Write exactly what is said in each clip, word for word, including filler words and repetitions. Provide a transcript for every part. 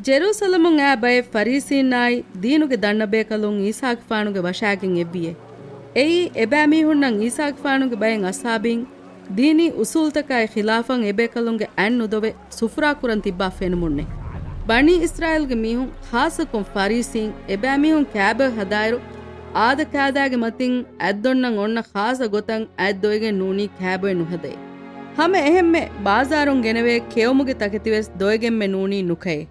ޖެރޫސަލަމުން އާ ބައެއް ފަރީސީންނާއި ދީނުގެ ދަންނަބޭކަލުން އީސާގެފާނުގެ ވަށާގެން އެއްވިއޭ. އެއީ، އެބައިމީހުންނަށް އީސާގެފާނުގެ ބައެއް އަޞްޙާބީން ދީނީ އުޞޫލުތަކާއި ޚިލާފަށް އެބޭކަލުންގެ އަތް ނުދޮވެ ސުފުރާ ކުރަން ތިއްބާ ފެނުމުންނޭ. ބަނީ އިސްރާއީލްގެ މީހުން، ޚާއްޞަކޮށް ފަރީސީން، އެބައިމީހުން ކާބައަށް ހަދާއިރު، އާދަ ކާދައިގެ މަތިން އަތްދޮންނަން އޮންނަ ޚާއްޞަ ގޮތަށް އަތް ދޮވެގެން ނޫނީ ކާބައެއް ނުހަދައޭ. ހަމަ އެހެންމެ ބާޒާރުން ގެނެވޭ ކެއުމުގެ ތަކެތިވެސް ދޮވެގެންމެ ނޫނީ ނުކައޭ.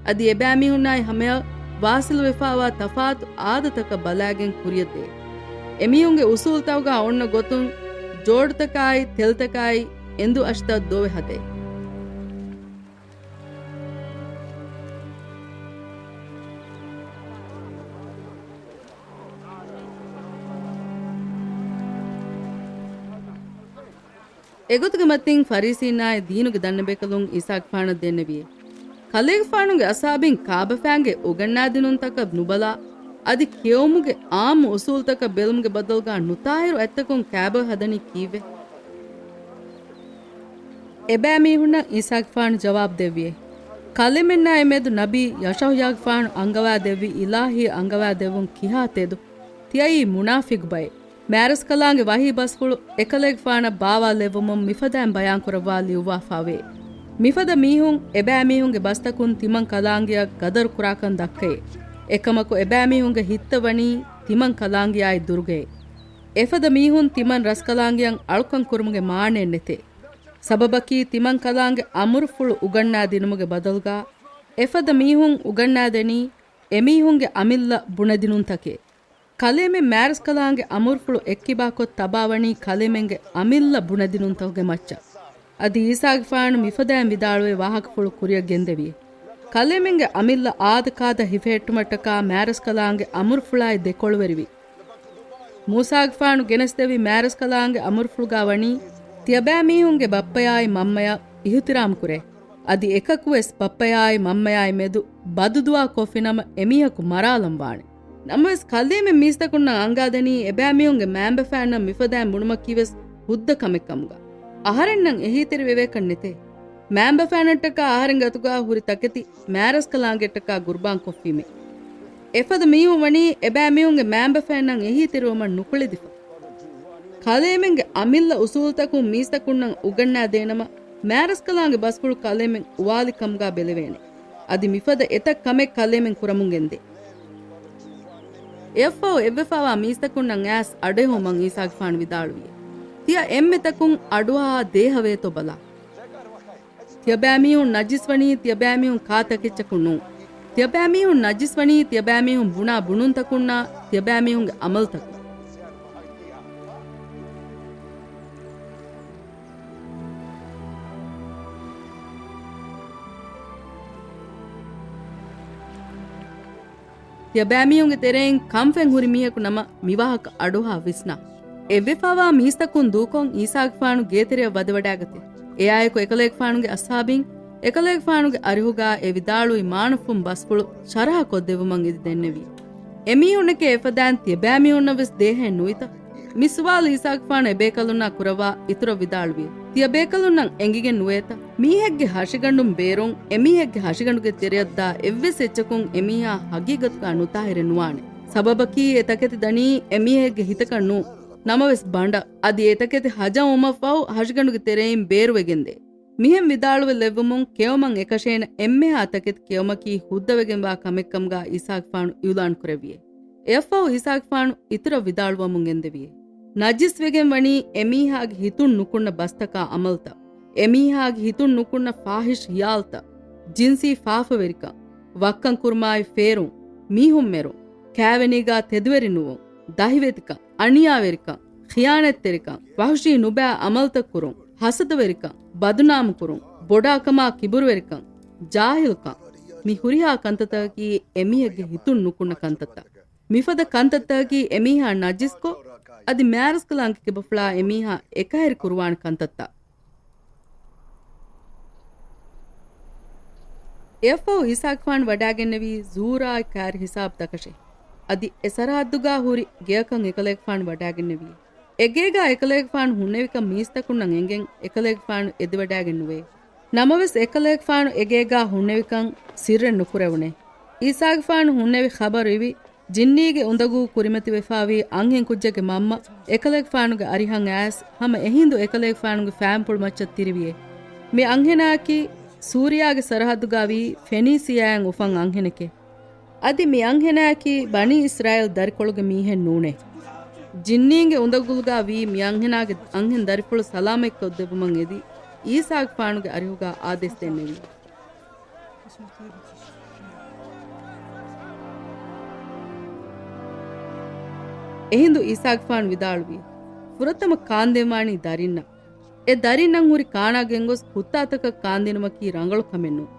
އަދި އެބައިމީހުންނާއި ހަމަޔަށް ވާސިލުވެފާވާ ތަފާތު އާދަތަކަށް ބަލާގެން ކުރިޔަށްދޭ. އެމީހުންގެ އުސޫލުތަކުގާ އޮންނަ ގޮތުން ޖޯޑުތަކާއި ތެލްތަކާއި އެނދުއަށިތައް ދޮވެ ހަދައޭ. އެގޮތުގެ މަތިން ފަރީސީންނާއި ދީނުގެ ދަންނަބޭކަލުން އީސާގެފާނަށް ދެންނެވިއޭ. ކަލޭގެފާނުގެ އަޞްޙާބީން ކާބަފައިންގެ އުގަންނާދިނުންތަކަށް ނުބަލާ، އަދި ކެއުމުގެ އާއްމު އުޞޫލުތަކަށް ބެލުމުގެ ބަދަލުގާ ނުތާހިރު އަތްތަކުން ކާބަ ހަދަނީ ކީއްވެ؟ އެބައިމީހުންނަށް އީސާގެފާނު ޖަވާބު ދެއްވިއޭ. ކަލޭމެންނާއި މެދު ނަބީ ޔަޝައުޔާގެފާނު އަންގަވާދެއްވި އިލާހީ އަންގަވާދެއްވުން ކިހާ ތެދު ތިޔައީ މުނާފިގު ބައެއް. މާރަސްކަލާނގެ ވަޙީ ބަސްފުޅު އެކަލޭގެފާނަށް ބާވާލެއްވުމުން މިފަދައިން ބަޔާންކުރައްވާ ލިޔުއްވާފާވޭ. މިފަދަ މީހުން އެބައިމީހުންގެ ބަސްތަކުން ތިމަން ކަލާނގެއަށް ގަދަރު ކުރާކަން ދައްކައޭ. އެކަމަކު އެބައިމީހުންގެ ހިތްތައް ވަނީ ތިމަން ކަލާނގެއާއި ދުރުގައޭ. އެފަދަ މީހުން ތިމަން ރަސްކަލާނގެއަށް އަޅުކަން ކުރުމުގެ މާނައެއް ނެތޭ. ސަބަބަކީ ތިމަން ކަލާނގެ އަމުރުފުޅު އުގަންނާދިނުމުގެ ބަދަލުގާ އެފަދަ މީހުން އުގަންނާދެނީ އެމީހުންގެ އަމިއްލަ ބުނެދިނުންތަކެއް. ކަލޭމެން މާރަސްކަލާނގެ އަމުރުފުޅު އެއްކިބާކޮށް ތަބާވަނީ ކަލޭމެންގެ އަމިއްލަ ބުނެދިނުންތަކުގެ މައްޗަށް. އަދި އީސާގެފާނު މިފަދައިން ވިދާޅުވެ ވާހަކަފުޅު ކުރިއަށް ގެންދެވިއޭ. ކަލޭމެންގެ އަމިއްލަ އާދަކާދަ ހިފެހެއްޓުމަށްޓަކާ މާރަސްކަލާނގެ އަމުރުފުޅާއި ދެކޮޅުވެރިވި. މޫސާގެފާނު ގެނެސްދެއްވި މާރަސްކަލާނގެ އަމުރުފުޅުގާ ވަނީ ތިޔަބައިމީހުންގެ ބައްޕަޔާއި މަންމަޔަށް އިހުތިރާމް ކުރޭ. އަދި އެކަކުވެސް ބައްޕަޔާއި މަންމަޔާއި މެދު ބަދުދުޢާ ކޮށްފިނަމަ އެމީހަކު މަރާލަން ވާނެ. ނަމަވެސް ކަލޭމެން މީސްތަކުންނަށް އަންގާދެނީ އެބައިމީހުންގެ މައިންބަފައިންނަށް މިފަދައިން ބުނުމަކީވެސް ހުއްދަ ކަމެއް ކަމުގަ. އަހަރެންނަށް އެހީތެރިވެވޭކަށް ނެތޭ. މައިންބަފައިންނަށްޓަކާ އަހަރެން ގަތުގާ ހުރި ތަކެތި މާރަސްކަލާނގެއްޓަކާ ގުރުބާން ކޮށްފީމޭ. އެފަދަ މީހުން ވަނީ އެބައިމީހުންގެ މައިންބަފައިންނަށް އެހީތެރިވުމަށް ނުކުޅެދިފަ. ކަލޭމެންގެ އަމިއްލަ އުސޫލުތަކުން މީސްތަކުންނަށް އުގަންނާދޭނަމަ، މާރަސްކަލާނގެ ބަސްފުޅު ކަލޭމެން އުވާލި ކަމުގާ ބެލެވޭނެ. އަދި މިފަދަ އެތައް ކަމެއް ކަލޭމެން ކުރަމުން ގެންދޭ. އެއަށްފަހު އެއްވެފާވާ މީސްތަކުންނަށް އައިސް އަޑުއެހުމަށް އީސާގެފާނު ވިދާޅުވިއޭ. ތިޔަ އެންމެ ތަކުން އަޑުއަހާ ދޭހަވޭތޯ ބަލާ. ތިޔަބައިމީހުން ނަޖިސްވަނީ ތިޔަބައިމީހުން ކާ ތަކެއްޗަކުން ނޫން. ތިޔަބައިމީހުން ނަޖިސްވަނީ ތިޔަބައިމީހުން ބުނާ ބުނުންތަކުންނާ ތިޔަބައިމީހުންގެ އަމަލުތަކުން. ތިޔަބައިމީހުންގެ ތެރެއިން ކަންފަތް ހުރި މީހަކު ނަމަ، މިވާހަކަ އަޑުއަހާ ވިސްނާ. އެއްވެފާވާ މީސްތަކުން ދޫކޮށް އީސާގެފާނު ގޭތެރެއަށް ވަދެވަޑައިގަތޭ. އެއާއެކު އެކަލޭގެފާނުގެ އަޞްޙާބީން އެކަލޭގެފާނުގެ އަރިހުގާ އެ ވިދާޅުވި މާނަފުން ބަސްފުޅު ޝަރަޙަކޮށްދެއްވުމަށް އިދި ދެންނެވި. އެމީހުންނެކޭ އެފަދައިން ތިޔަބައިމީހުންނަށްވެސް ދޭހައެއް ނުވިތަ؟ މި ސުވާލު އީސާގެފާނު އެބޭކަލުންނާ ކުރައްވާ އިތުރަށް ވިދާޅުވި. ތިޔަބޭކަލުންނަށް އެނގިގެން ނުވޭތަ؟ މީހެއްގެ ހަށިގަނޑުން ބޭރުން އެމީހެއްގެ ހަށިގަނޑުގެ ތެރެއަށްދާ އެއްވެސް އެއްޗަކުން އެމީހާ ހަގީގަތުގާ ނުތާހިރެއް ނުވާނެ. ސަބަބަކީ އެ ތަކެތި ދަނީ އެމީހެއްގެ ހިތަކަށް ނޫން. ނަމަވެސް ބަނޑަށް. އަދި އެ ތަކެތި ހަޖަމްވުމަށްފަހު ހަށިގަނޑުގެ ތެރެއިން ބޭރުވެގެންދޭ. މިހެން ވިދާޅުވެ ލެއްވުމުން ކެއުމަށް އެކަށޭނަ އެންމެހާ ތަކެތި ކެއުމަކީ ހުއްދަވެގެންވާ ކަމެއްކަމުގާ އީސާގެފާނު އިޢުލާން ކުރެއްވިއޭ. އެއަށްފަހު އީސާގެފާނު އިތުރަށް ވިދާޅުވަމުން ގެންދެވިއޭ. ނަޖިސްވެގެން ވަނީ އެމީހާގެ ހިތުން ނުކުންނަ ބަސްތަކާ އަމަލުތައް، އެމީހާގެ ހިތުން ނުކުންނަ ފާޙިޝް ހިޔާލުތައް، ޖިންސީ ފާފަވެރިކަން، ވައްކަން ކުރުމާއި ފޭރުން، މީހުން މެރުން، ކާވެނީގާ ތެދުވެރި ނުވުން، ދަހިވެތިކަން، އަނިޔާވެރިކަން، ޚިޔާނަތްތެރިކަން، ވަޙުޝީ ނުބައި އަމަލުތައް ކުރުން، ހަސަދަވެރިކަން، ބަދުނާމު ކުރުން، ބޮޑާކަމާ ކިބުރުވެރިކަން، ޖާހިލްކަން، މި ހުރިހާ ކަންތައްތަކަކީ އެމީހެއްގެ ހިތުން ނުކުންނަ ކަންތައްތައް. މިފަދަ ކަންތައްތަކަކީ އެމީހާ ނަޖިސްކޮށް، އަދި މާރަސްކަލާނގެ ކިބަފުޅާ އެމީހާ އެކަހެރި ކުރުވާނެ ކަންތައްތައް. އެއަށްފަހު އީސާގެފާނު ވަޑާގެންނެވީ ޒޫރާއި ކާރި ހިސާބު ދަކަށޭ. އަދި އެ ސަރަހައްދުގާ ހުރި ގެއަކަށް އެކަލޭގެފާނު ވަޑާގެންނެވިއޭ. އެގޭގާ އެކަލޭގެފާނު ހުންނެވިކަން މީސްތަކުންނަށް އެނގެން އެކަލޭގެފާނު އެދިވަޑާގެން ނުވޭ. ނަމަވެސް އެކަލޭގެފާނު އެގޭގާ ހުންނެވިކަން ސިއްރެއް ނުކުރެވުނޭ. އީސާގެފާނު ހުންނެވި ޚަބަރު އިވި، ޖިންނީގެ އުނދަގޫ ކުރިމަތިވެފާވީ އަންހެން ކުއްޖެއްގެ މަންމަ އެކަލޭގެފާނުގެ އަރިހަށް އައިސް، ހަމަ އެހިނދު އެކަލޭގެފާނުގެ ފައިންޕުޅު މައްޗަށް ތިރިވިއޭ. މި އަންހެނާއަކީ ސޫރިޔާގެ ސަރަހައްދުގާ ވީ ފެނީސިޔާއިން އުފަން އަންހެނެކޭ. އަދި މި އަންހެނާއަކީ ބަނީ އިސްރާއީލް ދަރިކޮޅުގެ މީހެއް ނޫނޭ. ޖިންނީންގެ އުނދަގުލުގާ ވީ މި އަންހެނާގެ އަންހެން ދަރިފުޅު ސަލާމަތްކޮށްދެއްވުމަށް އެދި، އީސާގެފާނުގެ އަރިހުގާ އާދޭސް ދެންނެވި. އެހިނދު އީސާގެފާނު ވިދާޅުވީ، ފުރަތަމަ ކާންދެންވާނީ ދަރިންނަށް. އެ ދަރިންނަށް ހުރި ކާނާ ގެންގޮސް ކުއްތާތަކަށް ކާންދިނުމަކީ ރަނގަޅު ކަމެއް ނޫން.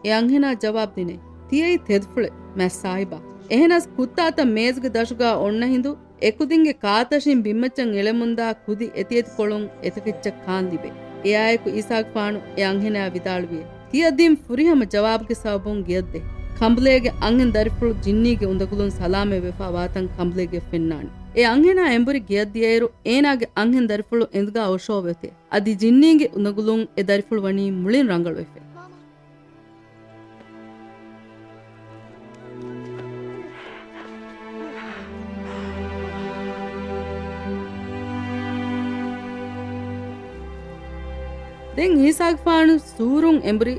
އެ އަންހެނާ ޖަވާބު ދިނޭ، ތިޔައީ ތެދުފުޅެއް، މާތް ސާހިބާ. އެހެނަސް ކުއްތާތައް މޭޒުގެ ދަށުގާ އޮންނަ ހިނދު، އެކުދިންގެ ކާތަށިން ބިންމައްޗަށް އެޅެމުންދާ ކުދި އެތިއެތިކޮޅުން އެތަކެއްޗަށް ކާން ލިބޭ. އެއާއެކު އީސާގެފާނު އެ އަންހެނާ ވިދާޅުވިއޭ، ތިޔަ ދިން ފުރިހަމަ ޖަވާބުގެ ސަބަބުން ގެޔަށްދޭ. ކަނބުލޭގެ އަންހެން ދަރިފުޅު ޖިންނީގެ އުނދަގުލުން ސަލާމަތްވެފާ ވާތަން ކަނބުލޭގެޔަށް ފެންނާނެ. އެ އަންހެނާ އެނބުރި ގެޔަށް ދިޔައިރު، އޭނާގެ އަންހެން ދަރިފުޅު އެނދުގާ އޮށޯވެތޭ. އަދި ޖިންނީގެ އުނދަގުލުން އެ ދަރިފުޅު ވަނީ މުޅިން ރަނގަޅުވެފަ. ދެން އީސާގެފާނު ސޫރުން އެނބުރި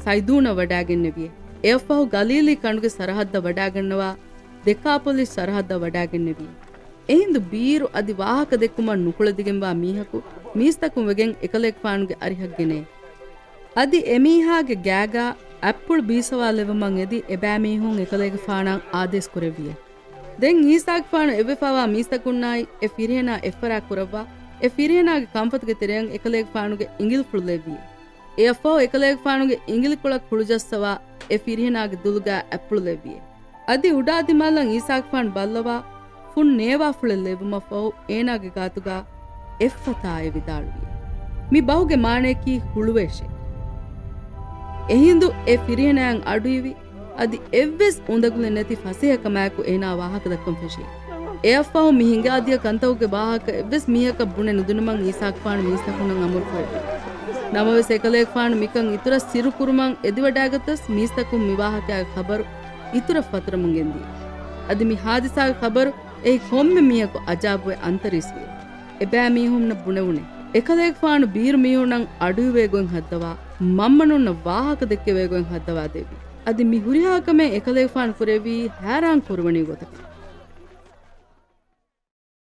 ސައިދޫނަށް ވަޑާގެންނެވިއޭ. އެއަށްފަހު ގަލީލީ ކަނޑުގެ ސަރަހައްދަށް ވަޑާގަންނަވާ، ދެކާޕޮލިސް ސަރަހައްދަށް ވަޑާގެންނެވިއޭ. އެހިނދު ބީރު އަދި ވާހަކަ ދެއްކުމަށް ނުކުޅެދިގެންވާ މީހަކު މީސްތަކުން ވެގެން އެކަލޭގެފާނުގެ އަރިހަށް ގެނައޭ. އަދި އެމީހާގެ ގާގާ އަތްޕުޅު ބީސަވާލެއްވުމަށް އެދި އެބައިމީހުން އެކަލޭގެފާނަށް އާދޭސް ކުރެއްވިއޭ. ދެން އީސާގެފާނު އެއްވެފާވާ މީސްތަކުންނާއި އެ ފިރިހެނާ އެއްފަރާ ކުރައްވާ، އެ ފިރިހެނާގެ ކަންފަތުގެ ތެރެއަށް އެކަލޭގެފާނުގެ އިނގިލިފުޅު ލެއްވިއޭ. އެއަށްފަހު އެކަލޭގެފާނުގެ އިނގިލިކޮޅަށް ކުޅުޖައްސަވާ، އެ ފިރިހެނާގެ ދުލުގާ އަތްޕުޅު ލެއްވިއޭ. އަދި އުޑާދިމާލަށް އީސާގެފާނު ބައްލަވާ، ފުން ނޭވާފުޅެއް ލެއްވުމަށްފަހު އޭނާގެ ގާތުގާ އެއްފަތާ އެ ވިދާޅުވި. މި ބަހުގެ މާނަޔަކީ ހުޅުވޭށޭ. އެހިނދު އެ ފިރިހެނާއަށް އަޑުއިވި، އަދި އެއްވެސް އުނދަގުލެއް ނެތި ފަސޭހަކަމާއެކު އޭނާ ވާހަކަ ދައްކަން ފެށި. އެއަށްފަހު މި ހިނގާދިޔަ ކަންތައްގެ ވާހަކަ އެއްވެސް މީހަކަށް ބުނެ ނުދިނުމަށް އީސާގެފާނު މީސްތަކުންނަށް އަމުރު ކުރެއްވި. ނަމަވެސް އެކަލޭގެފާނު މިކަން އިތުރަށް ސިއްރު ކުރުމަށް އެދިވަޑާގަތަސް މީސްތަކުން މި ވާހަކައިގެ ޚަބަރު އިތުރަށް ފަތުރަމުން ގެންދިޔަ. އަދި މި ހާދިސާގެ ޚަބަރު އެއީ ކޮންމެ މީހަކު އަޖާބުވެ އަންތަރީސްވި. އެބައިމީހުންނަށް ބުނެވުނެ، އެކަލޭގެފާނު ބީރު މީހުންނަށް އަޑުއިވޭ ގޮތް ހައްދަވާ، މަންމަނުންނަށް ވާހަކަ ދެއްކެވޭ ގޮތް ހައްދަވާ ދެއްވި. އަދި މި ހުރިހާ ކަމެއް އެކަލޭގެފާނު ކުރެއްވީ ހައިރާން ކުރުވަނީ ގޮތަކަށް.